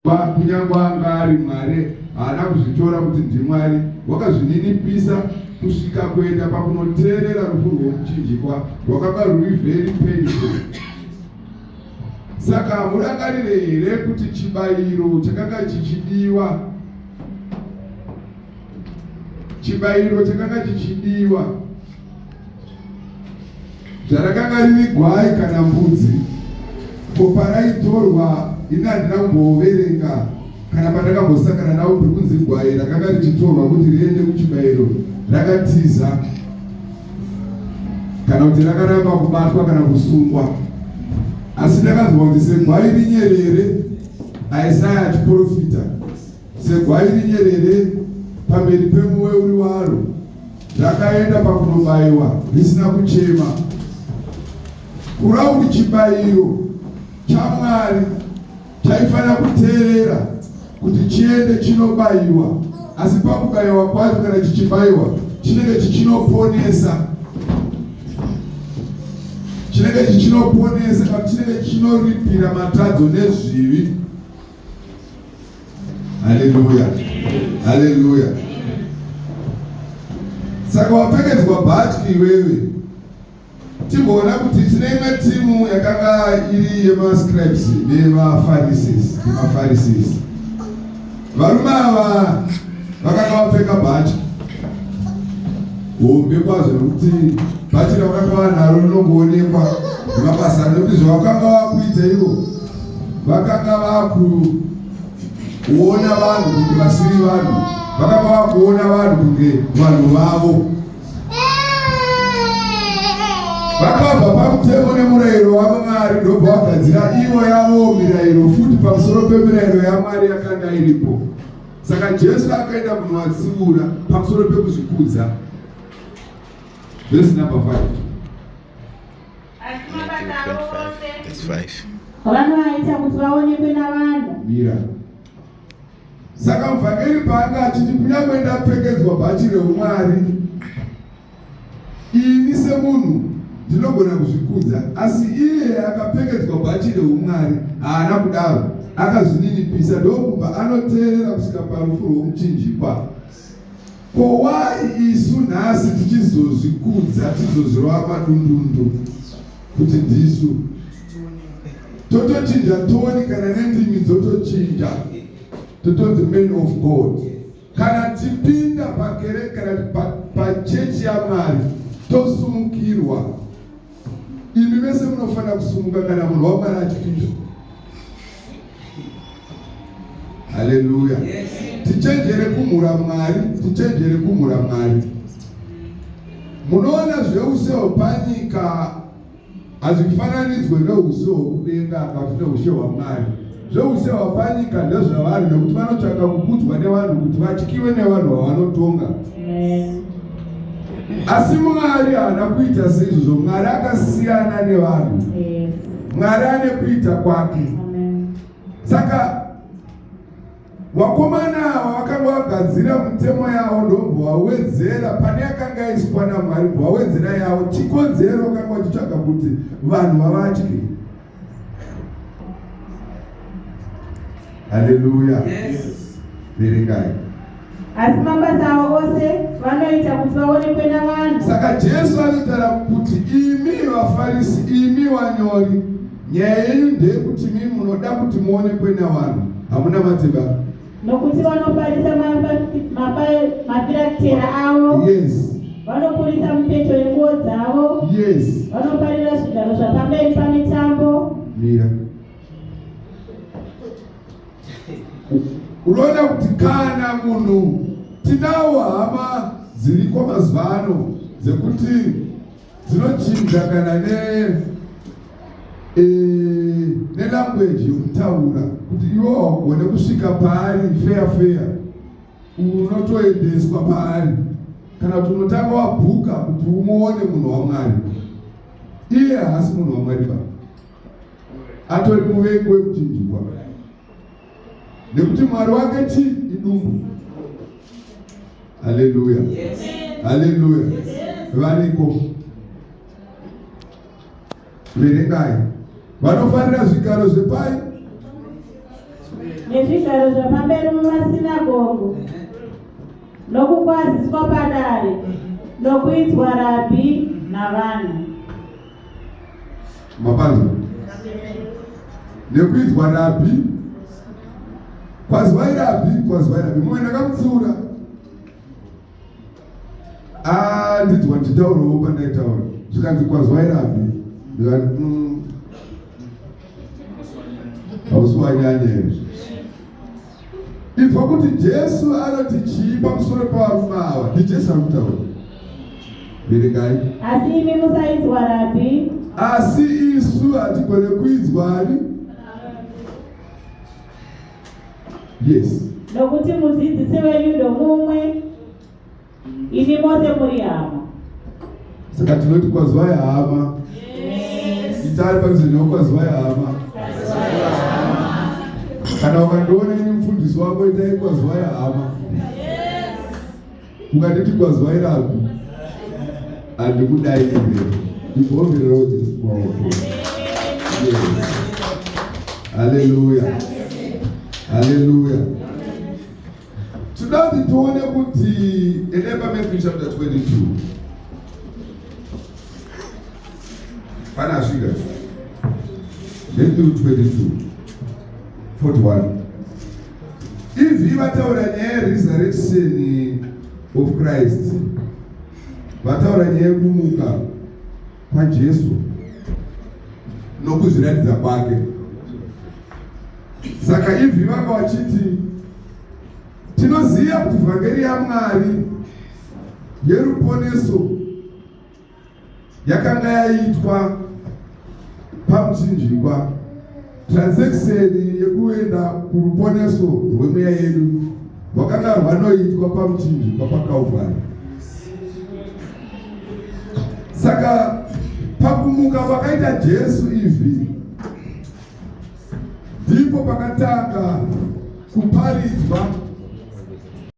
Kunyange anga ari Mwari, haana kuzvitora kuti ndiMwari. Wakazvininipisa kusvika kuenda pakunoteerera rufu rwomuchinjikwa rwakanga rwuri very painful. Saka hamurangarire here kuti chibayiro chakanga chichidiwa? Chibayiro chakanga chichidiwa zvarakanga riri gwai kana mbudzi, ko paraitorwa ini handina kumboverenga kana pandakambosangana navo pekunzi gwai rakanga richitorwa kuti riende kuchibayiro rakatiza kana kuti rakaramba kubatwa kana kusungwa, asi ndakanzwa kuti segwai rinyerere, Isaya achiprofita segwai rinyerere pamberi pemuweuri waro rakaenda pakunobaiwa risina kuchema. Kureva kuti chibayiro chaMwari chaifanira kuteerera kuti chiende chinobayiwa, asi pakubayiwa kwacho kana chichibayiwa chinenge chichinoponesa, chinenge chichinoponesa kana chinenge chichinoripira matadzo nezvivi. Haleluya, haleluya. Saka wapfekedzwa bhatyi iwewe, timboona kuti tine imwe timu yakanga iri yemascribes nevaFarisis, nemaFarisis. Varume ava vakanga vapfeka bhatyi hombe kwazvo nekuti bhachi ravakanga vanaro rinongoonekwa nemabasa, nekuti zvavakanga vakuita ivo vakanga vakuona vanhu kunge vasiri vanhu, vakanga vakuona vanhu kunge vanhu vavo. Vakabva pamutemo nemurayiro waMwari ndobva vagadzira ivo yavo mirayiro futi pamusoro pemirayiro yaMwari yakanga iripo. Saka Jesu akaenda kunovatsiura pamusoro pekuzvikudza. Verse number 5. Asi mabasa avo ose Verse 5. Vanoaita kuti vaonekwe navanhu. Mira. Saka muvhangeri paanga achiti kunyange ndapfekedzwa bhachi reumwari, ini semunhu ndinogona kuzvikudza, asi iye akapfekedzwa bhachi reumwari haana kudaro, akazvininipisa ndokubva anoteerera kusvika parufu rwomuchinjikwa. Ko why isu nhasi tichizozvikudza tichizozvirova madundundu kuti ndisu totochinja toni kana nendimi dzotochinja totonzi man of God kana tipinda pakereke kana pachechi yaMwari tosumukirwa. Imi mese munofanira kusumuka kana munhu waMwari achipinda. Haleluya. Tichenjere kumhura Mwari, tichenjere kumhura Mwari. Munoona zveushe hwepanyika hazvifananidzwe neushe hwokudenga kana kuti neushe hwaMwari. Zveushe hwapanyika ndezvavanhu nekuti vanotsvaka kukudzwa nevanhu kuti vatyiwe nevanhu vavanotonga. Asi Mwari haana kuita seizvozvo. Mwari akasiyana nevanhu. Mwari ane kuita kwake. Saka vakomana ava vakanga vagadzira mutemo yavo ndobva vawedzera pane yakanga yaiswa naMwari, bva vawedzera yavo. Chikonzero vakanga vachitsvaga kuti vanhu vavatye. Haleluya. Verengai. Asi mabasa avo ose vanoita kuti vaonekwe navanhu. Saka Jesu anotaura kuti imi vaFarisi, imi vanyori, nyaya yenyu ndeyekuti imi munoda kuti muonekwe navanhu, hamuna mateba. Nokuti vanofarisa mafirakitera avo. Yes. Vanokurisa mipeto yenguo dzavo. Yes. Vanofarira zvigaro zvapamberi pamitambo. Mira. Unoona kuti kana munhu tinawo hama dziriko mazuva ano dzekuti dzinochinja kana ne e, nelanguage yekutaura kuti iwe haugone kusvika paari fair fair, unotoendeswa paari kana kuti unotanga wabhuka kuti umuone munhu waMwari. Iye haasi munhu waMwari ba, atori muvengi wekuchinjikwa nekuti Mwari wake chii? Idumbu. Haleluya, haleluya. Variko, verengai, vanofarira zvigaro zvepai. Nezvigaro zvapamberi mumasinagogo, nokukwaziswa padare, nokuidzwa Rabhi navanhu. Mapanzwa? Nekuidzwa Rabhi, kwazwai Rabhi, kwazwai Rabhi. Mumwe ndakamutsiura. Ah, ndinzwa ndichitaurawo pandaitaura zvikanzi kwazwai Rabhi, ndikati hausi wanyanya here? Inzwa kuti Jesu anoti chii pamusoro pevarume ava. NdiJesu ari kutaura. Verengai. Asi imi musaidzwa Rabhi. Asi isu hatigone kuidzwa ani? Yes. Nokuti mudzidzisi wenyu ndomumwe, imi mose muri hama. Saka tinoti kwazwai hama. Yes. Itari padhuze newe kwazwai hama. Kana ukandiona ini mufundisi wako itai kwazwai hama. Yes. Ukanditi kwazwai Rabhi, handikudaire. Ndibvomberewo Jesu maoko. Yes. Haleluya. Haleluya. Toda kuti tione kuti endai paMatthew chapter 22. Pana asvika. Matthew 22 41. Ivi vataura nyaya yeresurrection of Christ. Vataura nyaya yekumuka kwaJesu nokuzviratidza kwake. Saka ivi vanga vachiti tinoziva kuti vhangeri yaMwari yeruponeso yakanga yaitwa pamuchinjikwa, transaction yekuenda kuruponeso rwemweya yedu rwakanga rwanoitwa pamuchinjikwa paKalvari. Saka pakumuka kwakaita Jesu izvi ndipo pakatanga kuparidzwa.